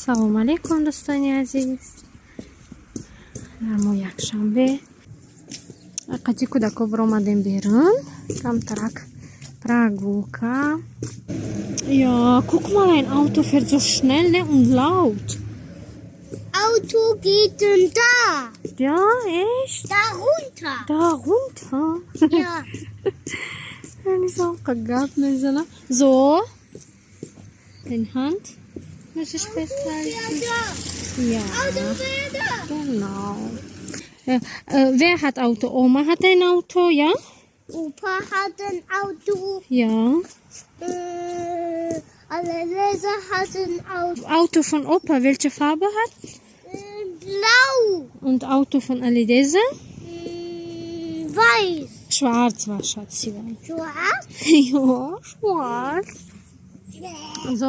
Салому алейкум, дӯстони азиз. Мо якшанбе қати кӯдако биромадем берун, камтарак прогулка. Ja, guck mal, ein Auto fährt so schnell, ne, und laut. Auto geht denn da? Ja, echt? Da runter. Da runter? Ja. Гап мезана. So. Den Hand muss ich festhalten. Ja, da. Ja. Auto wäre da. Genau. Wer hat Auto? Oma hat ein Auto, ja? Opa hat ein Auto. Ja. Alireza hat ein Auto. Auto von Opa, welche Farbe hat? Blau. Und Auto von Alireza? Weiß. Schwarz war, Schatzi. Schwarz? Ja, schwarz. So,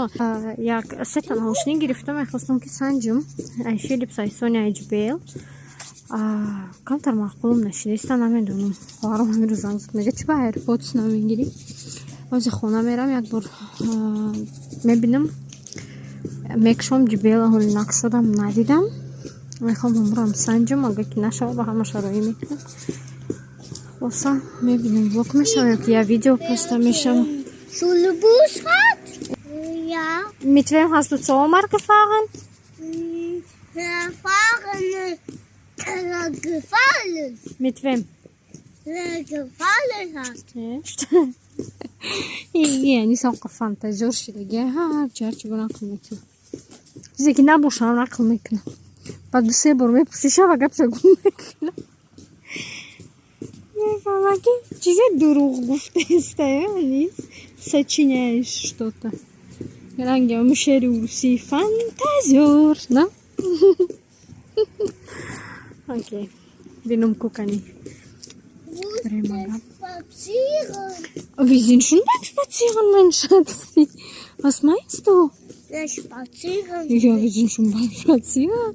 як сета наушник гирифтам, мехостам, ки санҷум. Ай Philips, ай Sony, ай JBL. Камтар маъқулум нашидаиста, намедонам. Хоҳарам ҳамин занг зад, мега, чи ба AirPods намегирӣ? Ози хона мерам, як бор мебинам, мекушом. JBL ҳоли накушодам, надидам. Мехоҳам ҳамроам санҷум, агар ки нашава, ба ҳама шароӣ мекунам. Хулоса, мебинем, влог мешава ё ки я видео просто мешава. Schulbus hat? Ja. Mit wem hast du Zoomarkt gefahren? Fahren gefallen. Mit wem? Gefallen hat. Echt? Яъни соқа фантазёр шидаги, ҳарчи ҳарчи бо нақл мекунам. Чизе ки набошам, нақл мекунам. Баъд ду-се бор мепурсишава, гапша гум мекунам. Мефаҳмам, ки чизе дурӯғ гуфтаеста, низ сочиняешь что-то. Ранги ҳамун шеъри урусӣ, фантазёр, на? Окей. Бинум кукани. Wo ist Prima. der Spazieren? Wir sind schon beim Spazieren, mein Schatz. Was meinst du? Der Spazieren. Ja, wir sind schon beim Spazieren.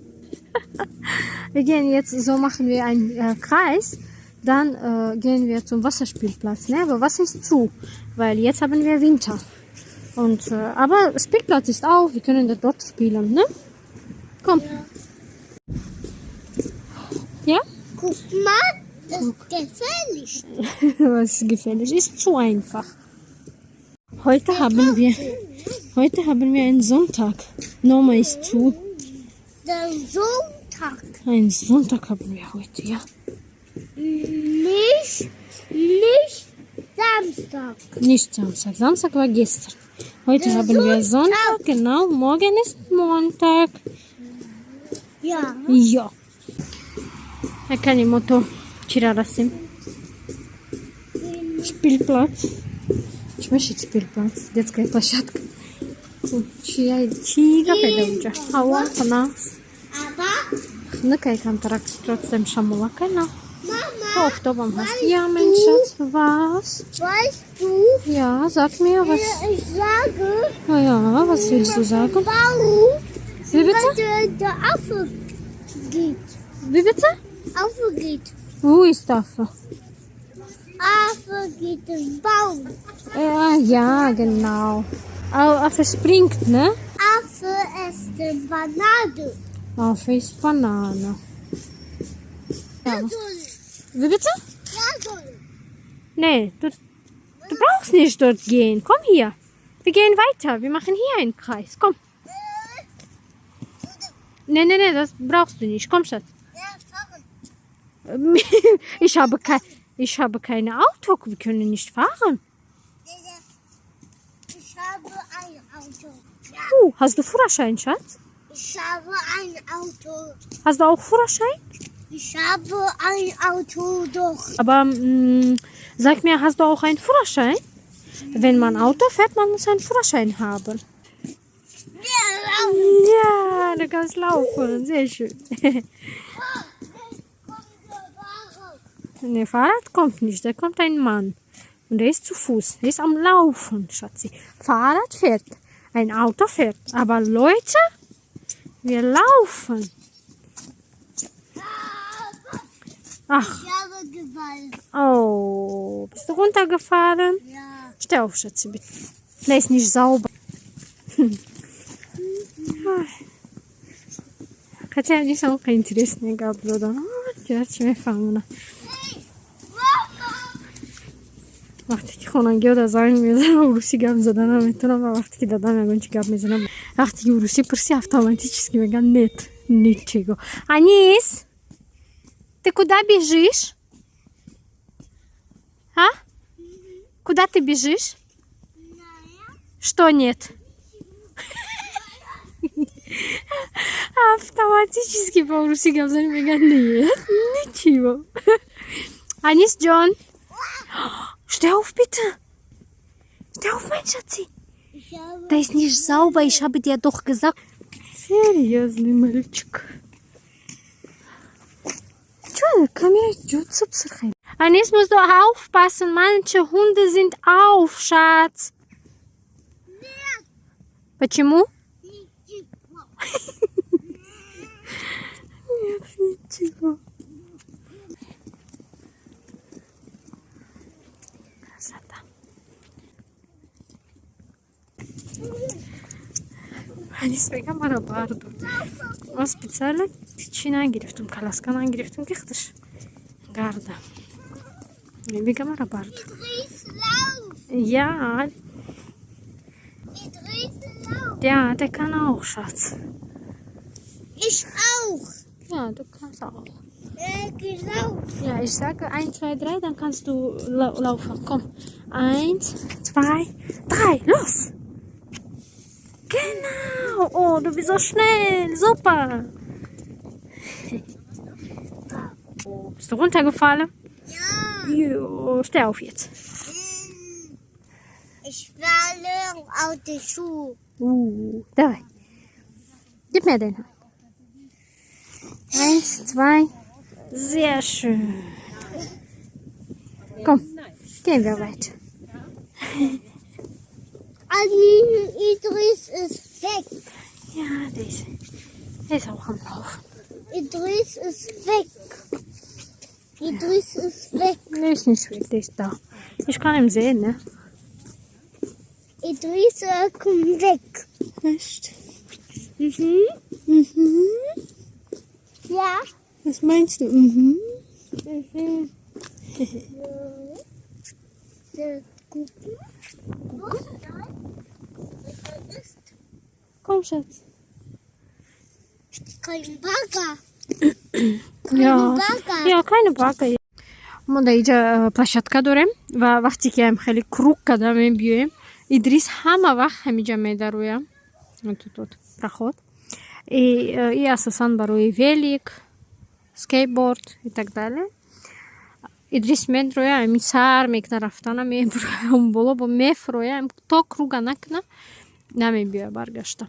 Wir gehen jetzt, so machen wir einen Kreis. Dann gehen wir zum Wasserspielplatz. Ne? Aber Wasser ist zu, weil jetzt haben wir Winter. Und, aber Spielplatz ist auf, wir können da dort spielen. Ne? Komm. Ja? Guck mal, das ist gefährlich. Was ist gefährlich? Ist zu einfach. Heute haben wir einen Sonntag. Norma ist zu. Der Sonntag. Einen Sonntag haben wir heute, ja. Nicht Samstag. Nicht Samstag. Samstag war gestern. Heute Der haben wir Sonntag, genau. Morgen ist Montag. Ja. Ja. Акани мото чира расем. Spielplatz. Чӣ мешид Spielplatz? Детская площадка. Чӣ гапеда уҷа? Ҳаво хунас. Aber Хунукай камтарак, trotzdem шамолакай на. Mama, Офтобам ҳаст. Ja, mein Schatz, was? Weißt du, Ja, sag mir was. ich sage, Ja, was willst du sagen? Warum Wie bitte? der Affe geht. Wie bitte? Affe geht. Wo ist Affe? Affe geht im Baum. Ja, genau. Affe springt, ne? Affe isst eine Banane. Affe isst Banane. Ja. Wie bitte? Ja, soll. Nee, du brauchst nicht dort gehen. Komm hier. Wir gehen weiter. Wir machen hier einen Kreis. Komm. Nee, nee, nee, das brauchst du nicht. Komm, Schatz. Ja, fahren. Ich habe keine Auto. Wir können nicht fahren. Ich habe ein Auto. Ja, Hast du Führerschein, Schatz? Ich habe ein Auto. Hast du auch Führerschein? Ich habe ein Auto doch. Aber sag mir, hast du auch einen Führerschein? Wenn man Auto fährt, man muss einen Führerschein haben. Ja. Ja, du kannst laufen. Sehr schön. Ne, Fahrrad kommt nicht. Da kommt ein Mann. Und der ist zu Fuß. Der ist am Laufen, Schatzi. Fahrrad fährt. Ein Auto fährt. Aber Leute, wir laufen. Ach. Ich habe gefallen. Oh, bist du runtergefahren? Ja. Steh auf, Schatzi, bitte. Der ist nicht sauber. Хотя Анис ҳам интересный гап задан, чӣ мефаҳмона. Вақте ки хонагиҳо занг мезанам, урусӣ гап зада наметавонам, ва вақте ки дадам ягон чи гап мезанам, вақте ки урусӣ пурсӣ, автоматически мегӯям: «Нет, ничего». Анис, ты куда бежишь, а? Куда ты бежишь? Что нет? Автоматически по урусӣ гап занӣ, мегӯяд: «Нет, ничего». Анис ҷон, steh auf, bitte. Steh auf, mein Schatzi. Da ist nicht sauber, ich habe dir doch gesagt. Серьезный мальчик. Чё, камера ҷуд. Anis, musst du aufpassen, manche Hunde sind auf, Schatz. Почему? Ничего. Нет, ничего. Красота. Анис мега: «Мара бардор». Ман специально чӣ нагирифтум, коляска нагирифтум, ки худаш гарда. Мега: «Мара бардор». Idris, lauf. Я Idris, lauf. Ja, der kann auch, Schatz. Ich auch. Ja, du kannst auch. Genau. Ja, ich sage 1, 2, 3, dann kannst du laufen. Komm. 1, 2, 3, los! Genau! Oh, du bist so schnell. Super! Oh, bist du runtergefallen? Ja. Jo, steh auf jetzt. Ich falle auf die Schuhe. Давай. Gib mir den Hand. Eins, zwei. Sehr schön. Komm, gehen wir weiter. Ali Idris ist weg. Ja, der ist auch am Laufen. Idris ist weg. Idris ist weg. Der ist nicht weg, der ist da. Ich kann ihn sehen, ne? Idris kommt weg. Echt? Mhm. Mhm. Ja. Was meinst du? Mhm. Mhm. Ja. Gucken. Wo ist das? Ist Komm, Schatz. Kein Bagger. Ja. Bagger. Ja, keine Bagger. Мо дар иҷа площадка дорем ва вақте ки ам хеле круг карда мебиёем, Идрис ҳама вақт ҳамиҷа медароям. Тут проход. И асосан барои велик, скейтборд и так далее. Идрис медроя, ами сар мекна рафтана, меброя боло, бо мефроя, то круга накна, намебиёя баргашта.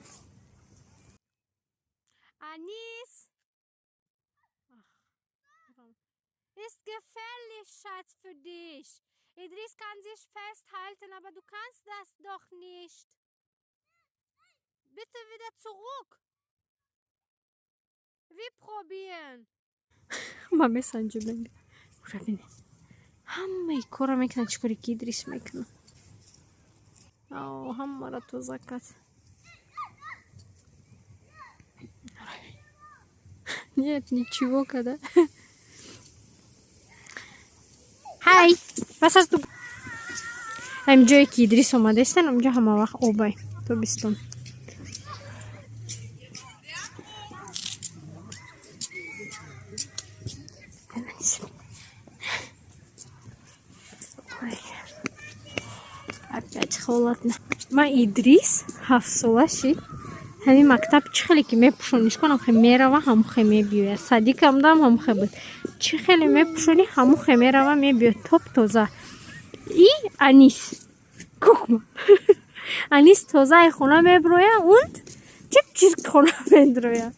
Анис! Ist gefährlich, Schatz, für dich. Idris kann sich festhalten, aber du kannst das doch nicht. Bitte wieder zurück. Wir probieren. Ма месанҷем. Ура, ҳамаи корро мекунад, чӣ коре ки Идрис мекунад. Ҳамаро тоза кард. Нет, ничего, когда. Hi, was hast du? Ам ҷое ки Идрис омадаистан, онҷо ҳама вақт обай тобистон. Опять холодно. Ма Идрис 7-сола шид. Ҳамин мактаб чӣ хеле ки мепӯшониш кунам, хе мерава, ҳамун хе мебиёяд. Садикам дам ҳамун хе буд. Чӣ хеле мепӯшонӣ, ҳамун хе мерава, мебиёяд, топ тоза. И Анис. Guck mal. Анис тозаи хона меброя und чип чирк хона медроя.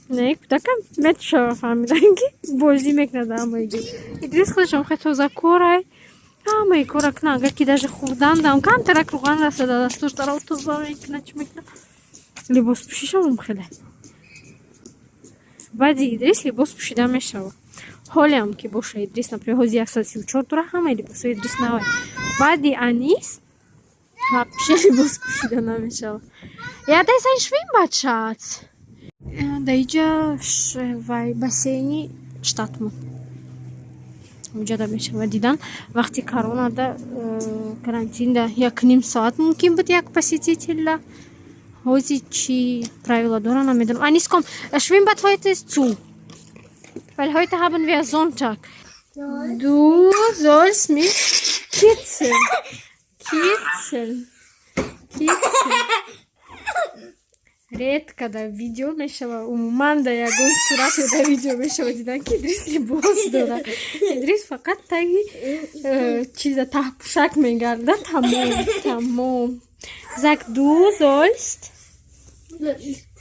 Не, кӯдакам метшава, фаҳмидан ки бозӣ мекунад ҳамаи ҷо. Идрис худашам хе тоза корай. Ҳамаи кора кунад, агар ки даже хӯрдан дам камтарак рӯған расада дастуш дарав, тоза мекунад, чӣ мекунад. Либос пӯшишам хеле. Баъди Идрис либос пӯшида мешавад. Ҳолеам ки боша Идрис, например, ҳози 134 дора, ҳамаи либосҳои Идрис навай. Баъди Анис вообще либос пӯшида намешавад. Ja, da ist ein Schwimmbad, Schatz. Да, иҷа вай бассейни штатмон уҷада мешавад дидан. Вақти коронада, карантинда 1,5 соат мумкин буд як посетителя. Ҳози чӣ правила дора, намедонам. Анис, komm, Schwimmbad heute ist zu, weil heute haben wir Sonntag. Du sollst mich kitzeln, kitzeln, kitzeln. Редко дар видео мешава, умуман дар ягон сурат ё дар видео мешава дидан, ки Идрис либос дорад. Идрис фақат таги чиза, таҳпӯшак мегардад, тамом, тамом. Sag, du sollst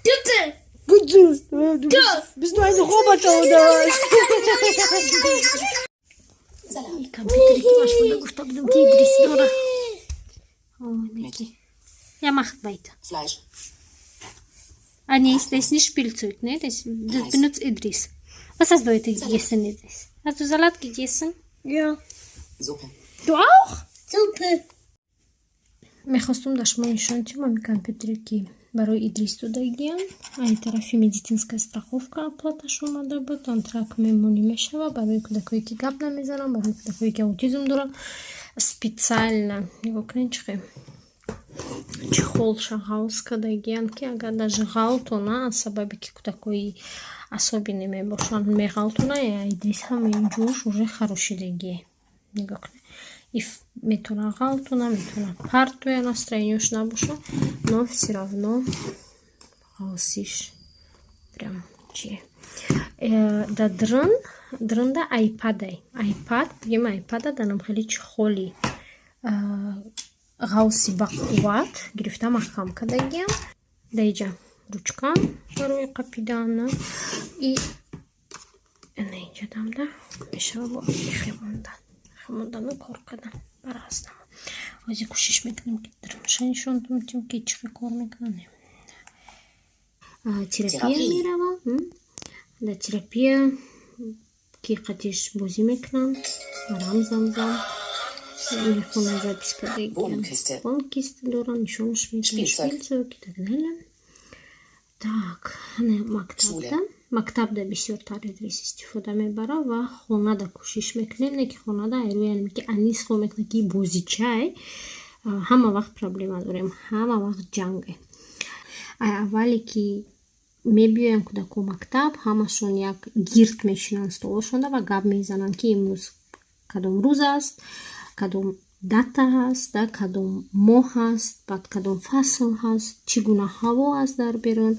Bitte. Du bist du ein Roboter oder was? Компьютере ки машғула гуфта будам, ки Идрис дора. Неки. Ja, macht weiter. Fleisch. Ah, nee, das ist nicht Spielzeug, ne? Das benutzt Idris. Was hast du heute gegessen, Idris? Hast du Salat gegessen? Ja. Suppe. Du auch? Suppe. Мехостум дар шумо нишон диҳам ҳамин компютере, ки барои Идрис додагиям. Ай тарафи медицинская страховка оплаташ омада буд. Антрак мемонӣ мешава барои кӯдакое, ки гап намезананд, барои кӯдакое, ки аутизм доранд специально. Нигоҳ кунед, чӣ хел чехолша ғавз кардагиянд, ки агар даже ғалтона, аз сабабе ки кӯдакҳои особенный мебошанд, меғалтона, Идрис ҳамаи ҷош уже харошидагие. Нигоҳ кунед, иф метавона ғалтона, метавона партоя, настроенияш набоша, но все равно ғавсиш прям чи. Да дрын дрында айпадай, айпад бигем, айпада данам хеле чехоли ғавси бақувват гирифта, маҳкам кардагиям. Даиҷа ручка барои қапидан и инаиҷа дамда мешава бо хемондан, хемондану кор кардан барғазнам. Ҳозир кӯшиш мекунем, ки дрынша нишон додем, ки чӣ хел кор мекунад. Терапия мерава. Дар терапия ки қатиш бозӣ мекунанд, рамзамзам мехонанд, запись кардагиям, Wohnkiste доранд, нишонаш медиҳанд, Spielzeug и так далее. Так, мактабда, мактабда бисёртар Идрис истифода мебарад ва хонада кӯшиш мекунем, не ки хонада айрӯяне ки Анис хо мекунад, ки бозичай. Ҳама вақт проблема дорем, ҳама вақт ҷанге. Ай аввале ки мебиёянд кӯдако мактаб, ҳамашон як гирд мешинанд столошонда ва гап мезананд, ки имрӯз кадом рӯз аст, кадом дата ҳаст, кадом моҳ аст, баъд кадом фасл ҳаст, чӣ гуна ҳаво аст дар берун.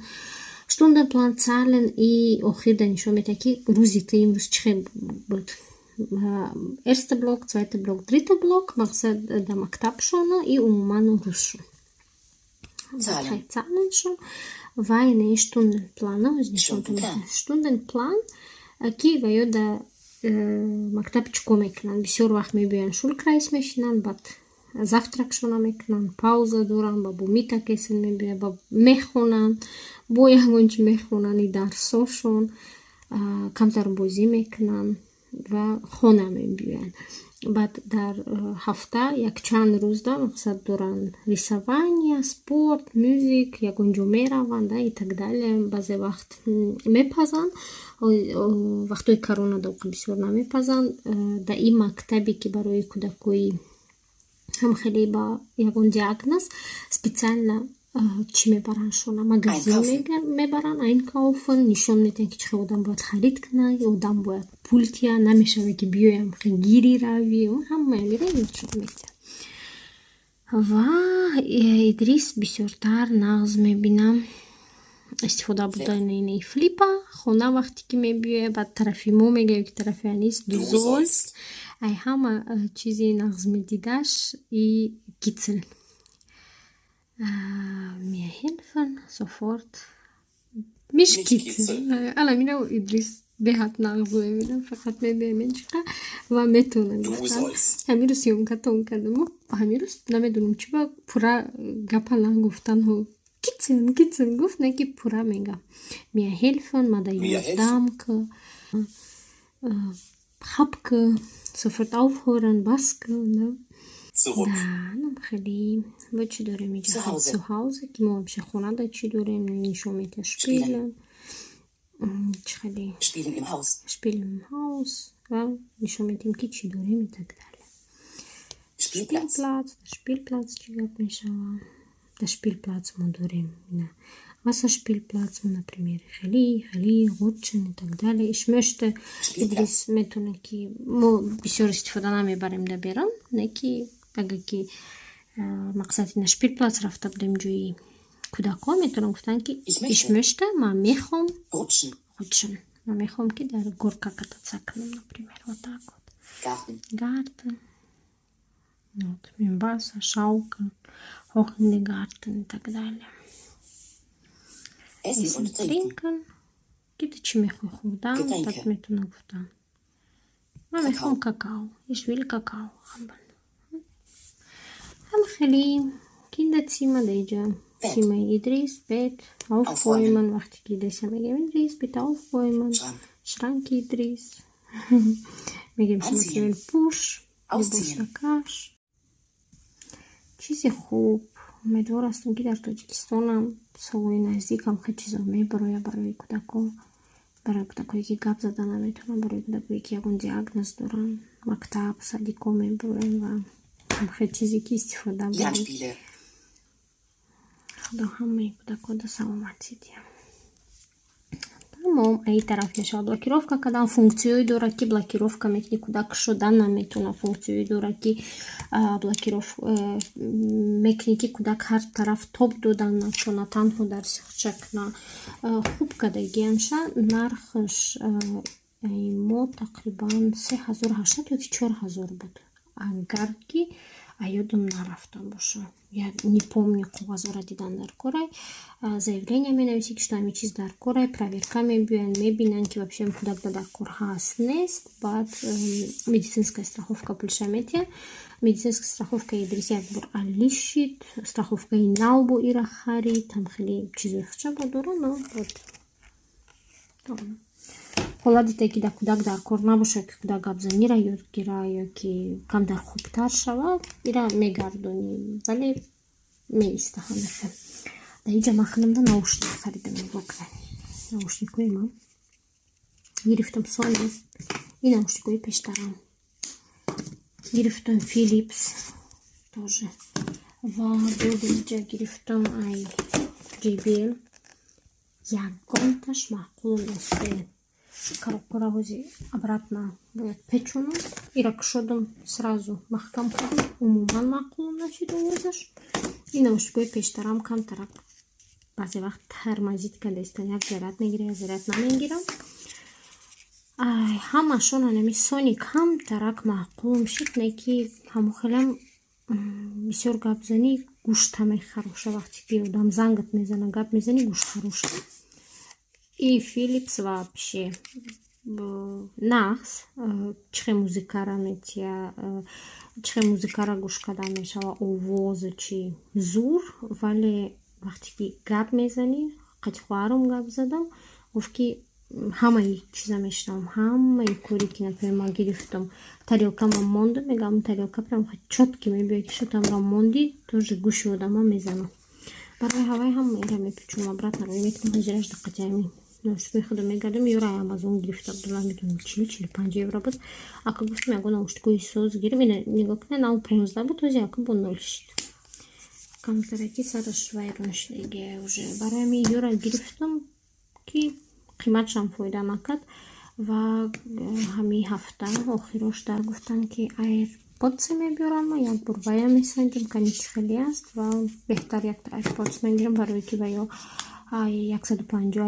Stundenplan, Zahlen и охирда нишон медиҳад, ки рӯзи ту имрӯз чӣ хел буд. Erster Block, zweiter Block, dritter Block, мақсад дар мактабшона и умуман рӯзшон. Zahlenшон ва инаи Stundenplan нишонтон медиҳад. Stundenplan, ки ва ё дар мактаб чӣ кор мекунанд. Бисёр вақт мебиёянд, Schulkreis мешинанд, баъд завтракшона мекунанд, пауза доранд, ба бо Mittagessen мебиёянд, ба мехонанд, бо ягон чи мехонанд, и дарсошон, камтар бозӣ мекунанд ва хона мебиёянд. Баъд дар ҳафта якчанд рӯзда мақсад доранд рисования, спорт, Musik, ягон ҷо мераванд и так далее. Баъзе вақт мепазанд, вақтҳои корона да бисёр намепазанд. Дар ин мактабе, ки барои кӯдакҳои ҳам хеле ба ягон диагноз специально чӣ мебаранд шона, магазин мебаранд, einkaufen, нишон медиҳанд, ки чӣ хел одам бояд харид кунад, одам бояд пул тиҳад, намешавад, ки биёям гири рави, ҳамаи амиро нишон медиҳад. Ва Идрис бисёртар нағз мебинам истифода бурдани инаи флипа. Хона вақте ки мебиёяд, баъд тарафи мо мегӯяд, ки тарафи Анис: du sollst. Ай ҳама чизи нағз медидаш и kitzeln. Mir helfen, sofort mich kitzeln. Ана мина Идрис беҳад нағз мебинам, фақат мебиёям инчиқа ва метавонам гуфтан. Ҳамин рӯз съёмкатон кардам, ҳамин рӯз намедонам чӣ ба пурра гапа нагуфтан, kitzeln, kitzeln гуфт, не ки пурра мегам. Mir helfen, мада ёрдам ки, хапка, sofort aufhören, бас ки. Zurück. Да, нам хеле. Бо чӣ дорем иҷа? Zu Hause. Zu Hause, ки мо вообще хонада чӣ дорем, нишон медиҳад. Spielen. Spielen. Чӣ хеле? Spielen im Haus. Spielen im Haus. Ва нишон медиҳем, ки чӣ дорем и так далее. Spielplatz. Spielplatz, дар Spielplatz чӣ гап мешавад? Дар Spielplatz мо дорем ина Wasserspielplatz, например, хели, хели, rutschen и так далее. Ich möchte. Spielplatz. Идрис метавонад, ки мо бисёр истифода намебарем дар берун, не ки агар ки мақсади на Spielplatz рафта будем, ҷои кӯдакҳо, метавонам гуфтан, ки Ich möchte. Ich möchte, ман мехоҳам. Rutschen. Rutschen. Ман мехоҳам, ки дар горка кататься кунам, например, вот так вот. Garten. Garten. Вот, mit Wasser, Schaukeln, hoch in den Garten и так далее. Essen Essen, und trinken. trinken. Ки ту чӣ мехоҳӣ хӯрдан, Getränke. так метавонам гуфтан. Ман мехоҳам какао. Ich will Kakao haben. Ҳам хеле Kinderzimmer деҷа. Bett. Zimmer Идрис, Bett, aufräumen. Вақте ки Идриса мегем: «Идрис, bitte aufräumen.» Schrank. Schrank Идрис. Мегем Anziehen. шумо пӯш, Ausziehen. либосакаш. Чизи хуб. Умедвор ҳастам, ки дар Тоҷикистонам солҳои наздикам хеле чизо мебарояд барои кӯдакҳо. Барои кӯдакҳое, ки гап зада наметавонанд, барои кӯдакҳое, ки ягон диагноз доранд, мактаб, садикҳо мебароянд ва хеле чизе, ки истифода барем. Lernspiele. Худо ҳамаи кӯдакҳода саломатӣ диҳад. Тамом, аи тараф мешавад блокировка кардан. Функсияҳое дорад, ки блокировка мекунӣ, кӯдак шуда наметавонад. Функсияҳое дорад, ки блокиров мекунӣ, ки кӯдак ҳар тараф тоб додан натавонад, танҳо дар сихча кунад. Хуб кардагиамша. Нархаш мо тақрибан 3800 ё ки 4000 буд, агар ки ёдам нарафта боша. Я не помню, коғазҳоро дидан дар корай. Заявление менависӣ, ки что ҳамин чиз дар корай, проверка мебиёянд, мебинанд, ки вообще кӯдак дар кор ҳаст, нест. Баъд медицинская страховка пулша метиҳад. Медицинская страховка Идрис як бор алишид, страховкаи нав бо ира харид, ҳам хеле чизои хучаба дора, но вот ҳолат дида, ки дар кӯдак дар кор набошад, ки кӯдак гапзаниро ёд гира ё ки камтар хубтар шавад, ира мегардонӣ, вале меиста ҳамеша. Дар инҷа ман худамда наушник харидам, нигоҳ кунед. Наушникҳои ман гирифтам Сони, ин наушникҳои пештарам гирифтам Philips тоже ва инҷа гирифтам ай JBL. Ягонташ маъқул нест. Коробкаро ҳози обратно бояд печонам. Ира кушодам, сразу маҳкам кардам, умуман маъқулам нашид овозаш. Ин наушникҳои пештарам камтарак баъзе вақт тормозить кардаистанд, як заряд мегира, як заряд намегирам. Ҳамашон анами Сони камтарак маъқулам шид, не ки ҳамон хелам бисёр гапзанӣ гӯшта мехароша. Вақте ки одам зангат мезана, гап мезанӣ, гӯш хароша. И Philips вообще нағз, чихе музикара метия, чихе музикара гӯш кардан мешава, овозу чи зур, вале вақте ки гап мезанӣ, қати хоҳарам гап задам, гуфт, ки ҳамаи чиза мешунавам, ҳамаи коре ки, например, ман гирифтам, тарелкама мондам, мегам, тарелка прям чётко мебиёд, ки шотамро монди, тоже гӯши одама мезанам. Барои ҳавай ҳама ира мепечум, обратно рӯй мекунам. Ҳозираш диққати ҳамин наушникҳои худо мегардам. Ёра Амазон гирифта будам, намедонам, 40-45 евро буд. Ака гуфтам, ягон наушникҳои соз гирим. Ина нигоҳ кунед, нав 15 буд, ҳози ака бо нол шид. Камтараки сараш вайрон шудагия уже. Барои ҳамин ёра гирифтам, ки қиматшам фоида накард. Ва ҳамин ҳафта охирош дар гуфтанд, ки AirPods мебиёрам, ма як бор вая месанҷам, кани чӣ хеле аст ва беҳтар якта AirPods мегирам, барое ки ва ё 150,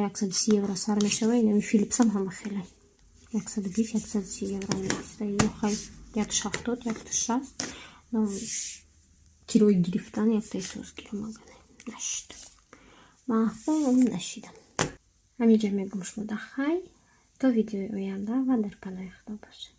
130 евро сар мешава. Инами Филипсам ҳама хеле 120, 130 евро меиста, ё хай 170, 160. Кирои гирифтан яктаи соз гирам, агане нашид, маъқул нашидам. Ҳаминҷа мегӯм шумо да хай, то видеои оянда ва дар паноҳи Худо бошед.